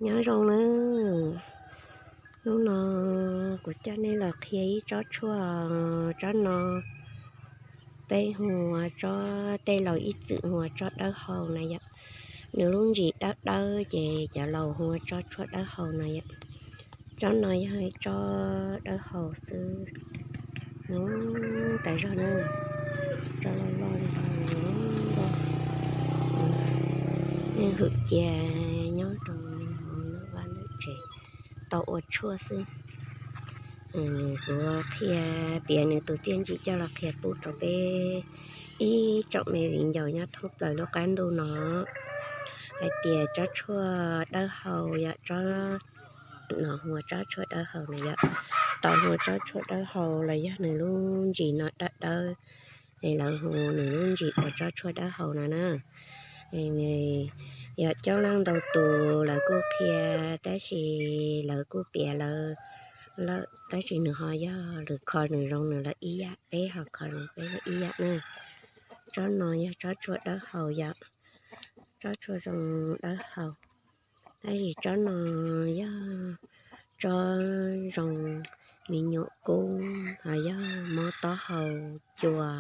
Nyob zoo nawb. Hnub no kuv coj nej los qhia ib tsob tshuaj. Tsob no peb hu ua tsob, tej laus ib txwm hu ua tsob dawb hau na yom. Nws lub ntsis dawb dawb ces cov laus hu ua tsob tshuaj dawb hau na yom. Tsob no yog ib tsob dawb hau xwb. Nws tas zog na, tsob loj loj li no, yeej hwm cia nyob rau hauv lub vaj lub tsev tau ua tshuaj xwb. Kuv qhia, piav nws tus txiaj ntsig coj los qhia pub rau peb ib tsoom me viv ncaus nyob thoob plaws lub qab ntuj no hais tias tsob tshuaj dawb hau yom, tsob no hu ua tsob tshuaj dawb hau na yom. Tau hu ua tsob tshuaj dawb hau los yog nws lub ntsis no dawb dawb, es lawv hu nws lub ntsis ua tsob tshuaj dawb hau no na. Yog coob leej ntau tus lawv kuj qhia, tab sis lawv kuj piav lawv lawm, tab sis nws ho yog lwm kho nws zoo nws lawm ib yam, peb ho kho nws peb lawm ib yam na. Tsob no yog tsob tshuaj dawb hau yom, tsob tshuaj zoo dawb hau. Tab sis tsob no yog tsob zoo me nyuam kub, ho yog mob taub hau cua,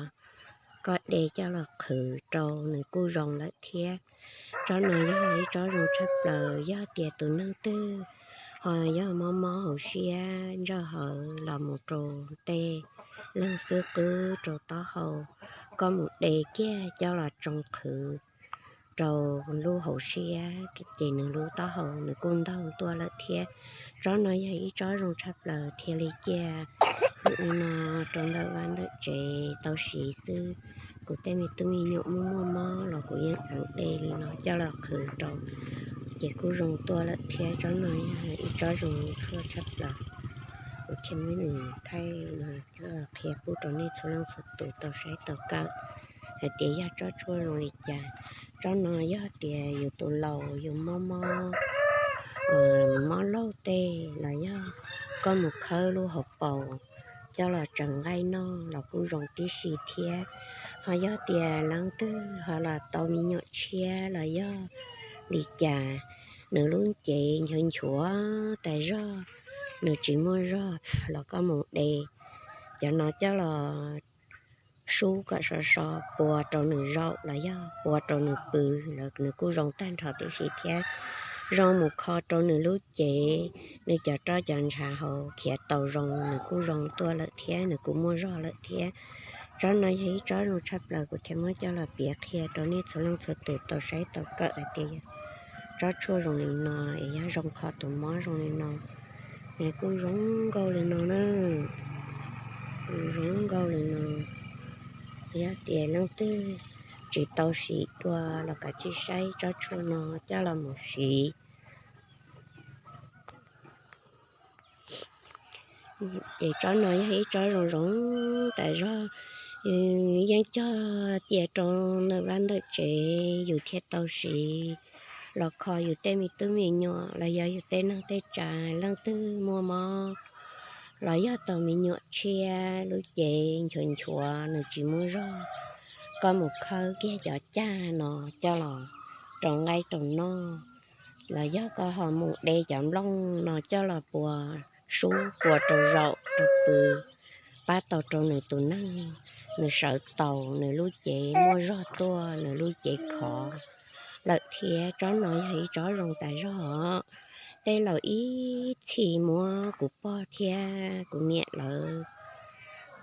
koj de coj los qhwv rau nws kuj zoo lawm thiab. Tsob no yog ib tsob zoo tshaj plaws, yog tias tus neeg twg ho yog mob mob hauv siab ntsaj hawv los mus rau tej leeg xwb qwb rau taub hau, koj mus de kiag coj los tsoo qhwv rau lub hauv siab ces nws lub taub hau nws kuj ntaug tuaj lawm thiab. Tsob no yog ib tsob zoo tshaj plaws thiaj li cia hwm li no rau ntawm vaj ntawm tsev tau siv xwb. Kuv tej me tub me nyuam muaj muaj mob los kuv yeej txeev de li no coj los qhwv rau, ces kuj zoo tuaj lawm thiab. Tsob no yog ib tsob zoo tshuaj tshaj plaws, kuv thiaj muab nws thaij no coj los qhia pub rau nej txhua leej txhua tus tau saib tau kawm hais tias yog tsob tshuaj zoo li cas. Tsob no yog tias yus tus laus yus mob mob, mob laug tej los yog koj mus khawb lub hauv paus coj los tsaws nqaij noj los kuj zoo tib si thiab. Ho yog tias leej twg ho los tau me nyuam tshiab los yog li cas, nws lub cev nchuav nchuav tas zog, nws tsis muaj zog los koj mus de cov no coj los sub kom so so, pua rau nws zaum los yog pua rau nws pw los nws kuj zoo tag nrho tib si thiab. Zoo mus kho rau nws lub cev, nws cov roj cov ntshav hauv khiav tau zoo nws kuj zoo tuaj lawm thiab, nws kuj muaj zog lawm thiab. Tsob no yog ib tsob zoo tshaj plaws, kuv thiaj muab coj los piav qhia rau nej txhua leej txhua tus tau saib tau kawm hais tias tsob tshuaj zoo li no es yog zoo kho tus mob zoo li no, es kuj zoo nkauj li no na, zoo nkauj li no. Yog tias leej twg tsis tau sim dua los kav tsij saib tsob tshuaj no coj los mus siv. Ces tsob no yog ib tsob zoo zoo tas zog, yeej cog cia rau ntawm vaj ntawm tsev yus thiaj tau siv los kho yus tej me tub me nyuam los yog yus tej neeg tej tsav. Leej twg muaj mob los yog tau me nyuam tshiab lub cev nchuav nchuav nws tsis muaj zog, koj mus khawb kiag cov cag no coj los rau nqaij rau noj, los yog koj ho mus de cov nplooj no coj los pua sub pua rau zaum rau pw, pab tau rau nws tus neeg, nws sawv taus, nws lub cev muaj zog tuaj, nws lub cev khov lawm thiab. Tsob no yog ib tsob zoo tas zog os. Tej laus ib txhis muab kuv pog thiab kuv niam lawv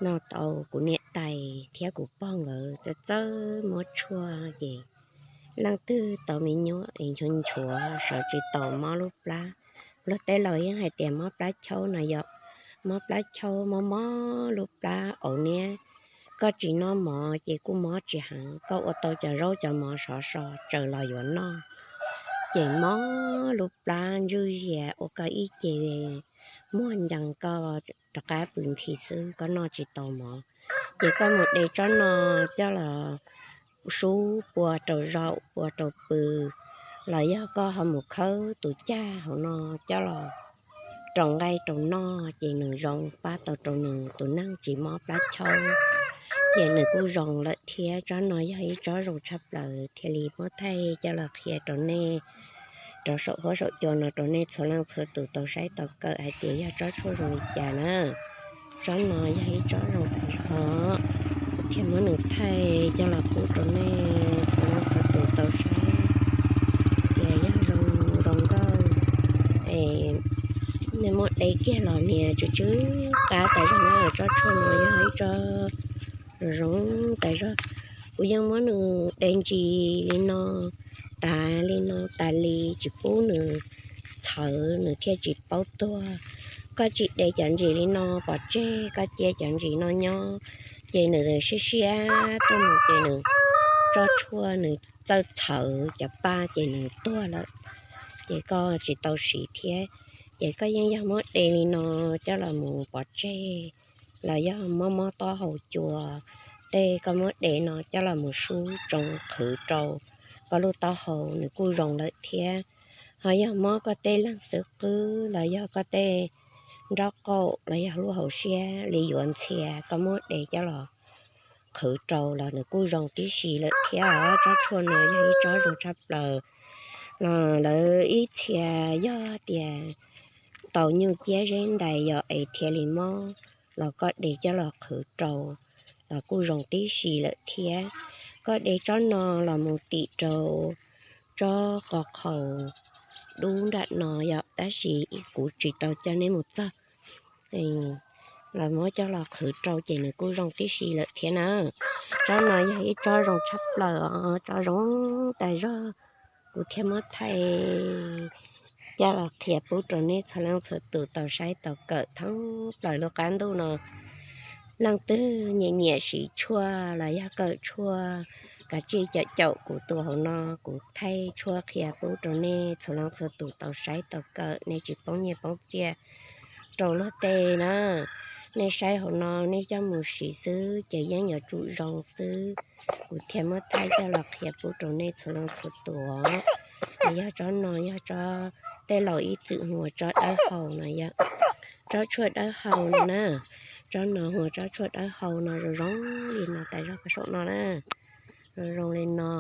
noj tau, kuv niam tais thiab kuv pog nkawd txawj txawj muab tshuaj ces leej twg tau me nyuam es nchuav nchuav sawv tsis taus mob lub plab, luag tej laus yeej hais tias mob plab chaub no yom, mob plab chaub mob mob lub plab auv niab, koj tsis noj mov ces kuj mob tsis heev, koj ua tau cov zaub cov mov sov so tsaws los yuav noj ces mob lub plab ntswj zias ua koj ib ce muag ncees koj rov qab pw nthi xwb, koj noj tsis tau mov. Ces koj mus de tsob no coj los sub pua rau zaum pua rau pw, los yog koj ho mus khawb tus cag hauv no coj los rau nqaij rau noj ces nws zoo pab tau rau nws tus neeg tsis mob plab chaub, ces nws kuj zoo lawm thiab. Tsob no yog ib tsob zoo tshaj plaws thiaj li muab thaij coj los qhia rau nej. rau saum huab saum cua no rau nej txhua leej txhua tus tau saib tau kawm hais tias yog tsob tshuaj zoo li cas na. Tsob no yog ib tsob zoo tas zog, thiaj muab nws thaij coj los pub rau nej txhua leej txhua tus tau saib tias yog zoo zoo nkauj es nej muab de kiag los nias tsw tsw qab tas zog na. Tsob tshuaj no yog ib tsob zoo zoo tas zog. Kuv yeej muab nws de ntsis li no, tas li no tas li tsis pub nws txhawv nws thiaj tsis paub tuag. Koj tsis de cov ntsis li no pov tseg, koj cia cov ntsis no nyob ces nws siab siab tuaj mus ces nws tsob tshuaj nws txawj txhawv cov paj ces nws tuag lawm, ces koj tsis tau siv thiab. Ces koj yeej yog muab de li no coj los mus pov tseg los yog mob mob taub hau cua, tej koj muab de no coj los mus sub tsoo qhwv rau koj lub taub hau nws kuj zoo lawm thiab. Ho yog mob koj tej leeg xwb qwb los yog koj tej nraub qaum los yog lub hauv siab li yuav ntxhias, koj muab de coj los qhwv rau los nws kuj zoo tib si lawm thiab os. Tsob tshuaj no yog ib tsob zoo tshaj plaws los lawv ib txhia yog tias tau nyuj ciab zeb ntais yog es thiaj li mob los koj de coj los qhwv rau los kuj zoo tib si lawm thiab. Koj de tsob no los mus tim rau tsob qo qhau dub nram no yom, tab sis kuv tsis tau coj neb mus txog los muab coj los qhwv rau ces nws kuj zoo tib si lawm thiab na. Tsob no yog ib tsob zoo tshaj plaws os, tsob zoo tas zog, kuv thiaj muab thaij coj los qhia pub rau nej txhua leej txhua tus tau saib tau kawm thoob plaws lub qab ntuj no. Leej twg nyiam nyiam siv tshuaj los yog kawm tshuaj, kav tsij caum caum kuv tus hauv no, kuv thaij tshuaj qhia pub rau nej txhua leej txhua tus tau saib tau kawm, nej tsis poob nyiaj poob txiaj rau luag tej na. Nej saib hauv no nej coj mus siv xwb ces yeej yuav tsum zoo xwb. Kuv thiaj muab thaij coj los qhia pub rau nej txhua leej txhua tus. Yog tsob no yog tsob tej laus ib txwm hu ua tsob dawb hau no yom, tsob tshuaj dawb hau no na. Tsob no hu ua tsob tshuaj dawb hau no zoo zoo li no tas zog pab saum no na. Zoo zoo li no,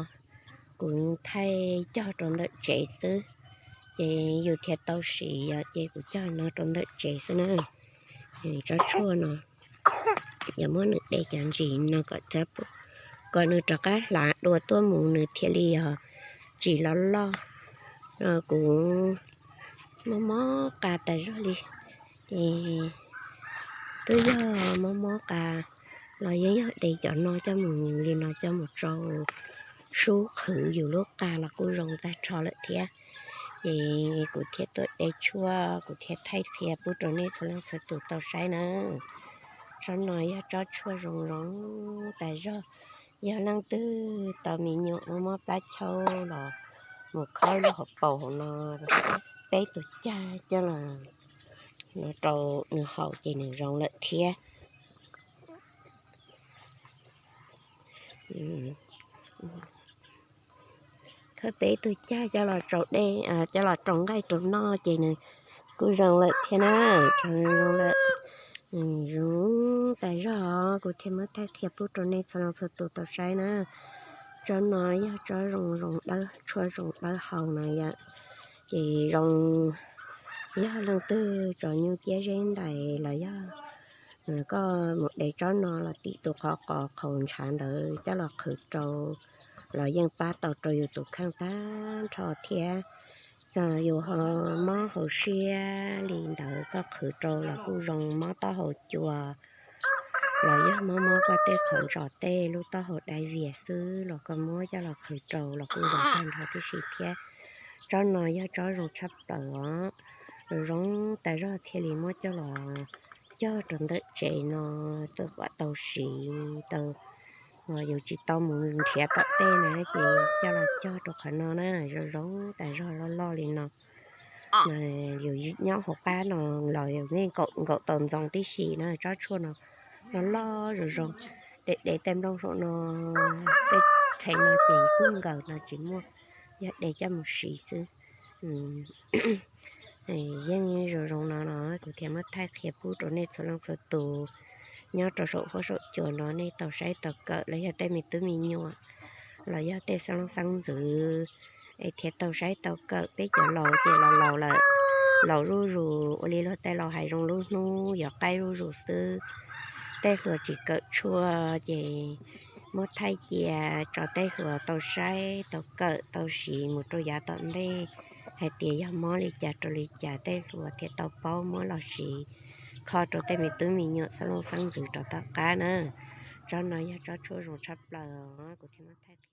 kuv thaij cog rau ntawm tsev xwb, ces yus thiaj tau siv os, ces kuv cog no rau ntawm tsev xwb na. Tsob tshuaj no yog muab nws de cov ntsis no kom, kom nws rov qab hlav dua tuaj mus nws thiaj li yog tsis loj loj. Kuv mob mob qa tas zog li, ces twb yog mob mob qa los yeej yog de cov no coj mus li no coj mus tsau sub qhwv yus lub qa los kuj zoo tag nrho lawm thiab. Ces kuv thiaj tuaj de tshuaj, kuv thiaj thaij qhia pub rau nej txhua leej txhua tus tau saib na. Tsob no yog tsob tshuaj zoo zoo tas zog. Yog leej twg tau me nyuam mob mob plab chaub los mus khob lub hauv paus hauv no peb tus cag coj los no rau nws haus ces nws zoo lawm thiab. Khawb peb tug cag coj los tsau dej, coj los rau nqaij rau noj ces nws kuj zoo lawm thiab na. Zoo lawm, zoo tas zog, kuv thiaj muab thaij qhia pub rau nej txhua leej txhua tus tau saib na. Tsob no yog tsob zoo zoo dawb, tshuaj zoo dawb hau no yom. Ces zoo, yog leej twg tso nyuj ciab zeb ntais los yog koj mus de tsob no los tim tus qhov qos qhaus ntshav ntawd coj los qhwv rau los yeej pab tau rau yus tus kheej tag nrho thiab. Yus ho mob hauv siab li ntawd koj qhwv rau los kuj zoo, mob taub hau cua los yog mob mob koj tej qhov ntsos tej lub taub hau dai vias xwb los koj muab coj los qhwv rau los kuj zoo tag nrho tib si thiab. Tsob no yog tsob zoo tshaj plaws os, zoo zoo tas zog thiaj li muab coj los cog rau ntawm tsev no, tuaj kom tau siv tau, yus tsis tau mus nrhiav tom tej na ces coj los cog rau qhov no na, zoo zoo tas zog loj loj li no. Yus nyob hauv qab no los yus yeej nkaum tau ntxoov tib si na, tsob tshuaj no loj loj zoo zoo. De de tej nplooj saum no, tej txheem no ces kuj nkaws no tsis muaj, yog de coj mus siv xwb. Yeej zoo zoo no no kuv thiaj muab thaij qhia pub rau nej txhua leej txhua tus nyob rau saum huab saum cua no nej tau saib tau kawm los yog tej me tub me nyuam los yog tej xeeb leej xeeb ntxwv es thiaj tau saib tau kawm. Peb cov laus ces los laus lawm, laus zuj zus, ua li luag tej laus hais zoo lub hnub yuav qaij zuj zus xwb. Tej hluas tsis kawm tshuaj ces muab thaij cia tso tej hluas tau saib tau kawm tau siv mus rau yav tom ntej hais tias yog mob li cas rau li cas tej hluas thiaj tau paub muab los siv kho rau tej me tub me nyuam xeeb leej xeeb ntxwv rau tom qab na. Tsob no yog tsob tshuaj zoo tshaj plaws, kuv thiaj muab thaij